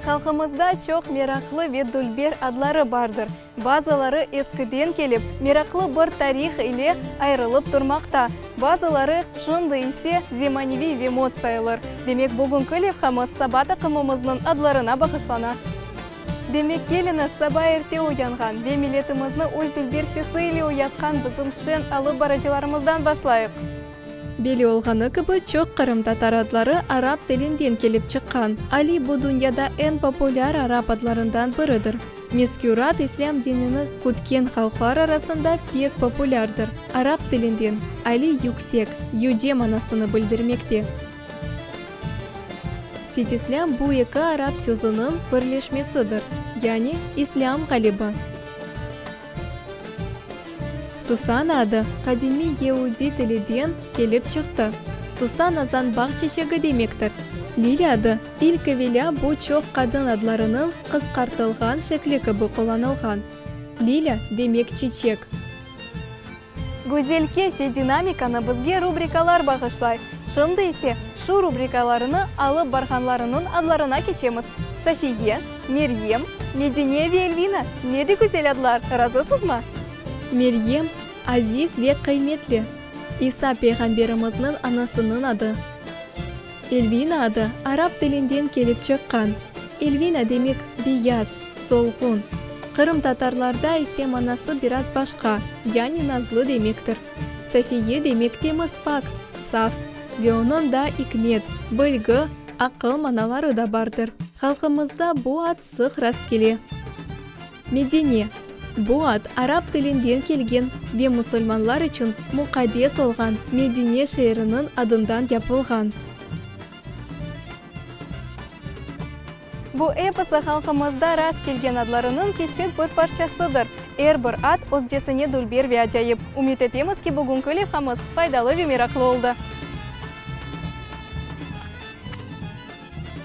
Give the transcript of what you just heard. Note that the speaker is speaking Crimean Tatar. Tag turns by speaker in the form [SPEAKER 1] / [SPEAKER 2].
[SPEAKER 1] Halqımızda çoq meraqlı ve dülber adları bardır. Bazıları eskiden kelip, meraqlı bir tarih ile ayırılıp turmaqta, bazıları şimdi ise zemaneviy ve mod sayılır. Demek, bugünki levhamız saba taqımımıznıñ adlarına bağışlana. Demek, keliñiz, saba erte uyanğan ve milletimizni öz dülber sesi ile uyatqan bizim şeñ alıp barıcılarımızdan başlayıq. Belli olğanı kibi, çoq qırımtatar adları arap tilinden kelip çıqqan. Ali bu dünyada eñ populâr arap adlarından biridir. Mezkür ad islâm dinini kütken halqlar arasında pek populârdır. Arap tilinden Ali yüksek, yüce manasını bildirmekte. Fetislâm bu eki arap sözüniñ birleşmesidir, yani İslâm ğalibi. Susana adı qadimiy yeudiy tiliden kelip çıqtı. Susana zanbaq çeçegi demektir. Lilâ adı ilk evelâ bu çoq qadın adlarınıñ qısqartılğan şekli kibi qullanılğan. Lilâ demek çiçek. Güzel keyf ve dinamikanı bizge rubrikalar bağışlay. Şimdi ise şu rubrikalarını alıp barğanlarınıñ adlarına keçemiz, Safiye, Meryem, Medine ve Elvina, ne de güzel adlar, razısızmı? Meryem, aziz ve qıymetli, İsa peyğamberimizniñ anasınıñ adı. Elvina adı arap tilinden kelip çıqqan. Elvina demek beyaz, solğun. Qırımtatarlarda ise manası biraz başqa, yani nazlı demektir. Safiye demek temiz, pak, saf ve onıñ da ikmet, bilgi, aqıl manaları da bardır. Halqımızda bu ad sıq rastkele. Medine, bu ad arap tilinden kelgen ve musulmanlar içün muqaddes olğan Medine şeeriniñ adından yapılğan. Bu episi halqımızda rast kelgen adlarınıñ kiçik bir parçasıdır. Er bir ad özcesine dülber ve acayip. Ümüt etemiz ki, bugünki levhamız faydalı ve meraqlı oldı.